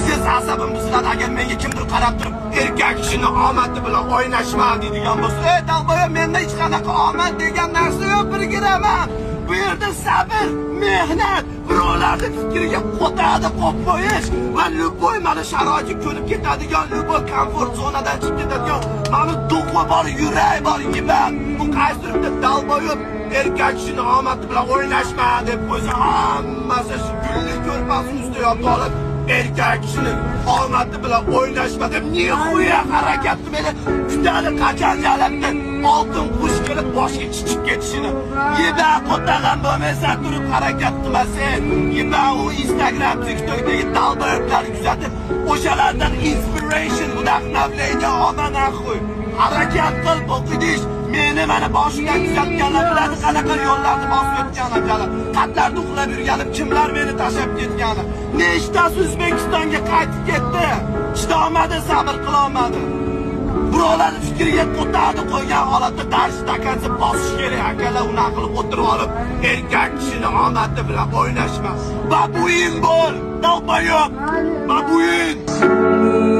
Пиздец asabim buziladi agar menga kimdir qarab turib, "Erkak kishini omadi bilan o'ynashma", deydigan bo'lsa. Ey долбоёб, menda hech qanaqa omad degan narsa yo'q, bir giraman. Bu yerda sabr, mehnat, birovlarni fikriga qo'tadi qo'yib qo'yish va любой mana sharoitga ko'nib ketadigan, любой комфорт zonadan chiqib ketadigan mana дух i bor, yurak bor, yibat. Bu qaysidir bitta долбоёб "Erkak kishini omadi bilan o'ynashma" deb qo'ysa, hammasi shu gulli ko'rpasini ustida yotib olib, "Erkak kishini omadi bilan o'ynashma" deb нихуя harakat qilmaydi. Kutadi qachon jalabda oltin qush kelib boshga chichib ketishini. Ебать, qo'tag'an bo'lmaysan turib harakat qilmasang. Ебать, u Instagram, TikTokdagi долбоёб larni kuzatib, o'shalardan inspiration, вдохновление olma, нахуй. Harakat qil, o'qidish. Meni mana boshidan kuzatganlar biladi qanaqa yo'llarni bosib o'tganim, jalab. Qatlarda uxlab yurganim, kimlar meni tashlab ketgani. Nechtasi O'zbekistonga qaytib ketdi. Chidolmadi, sabr qilolmadi. Birovlarni fikriga qo'tadi qo'ygan holatda dars до конца bosish kerak, akalar. Unaqa qilib o'tirib olib, "Erkak kishini omadi bilan o'ynashma". Babuin bo'l, долбоёб. Babuin.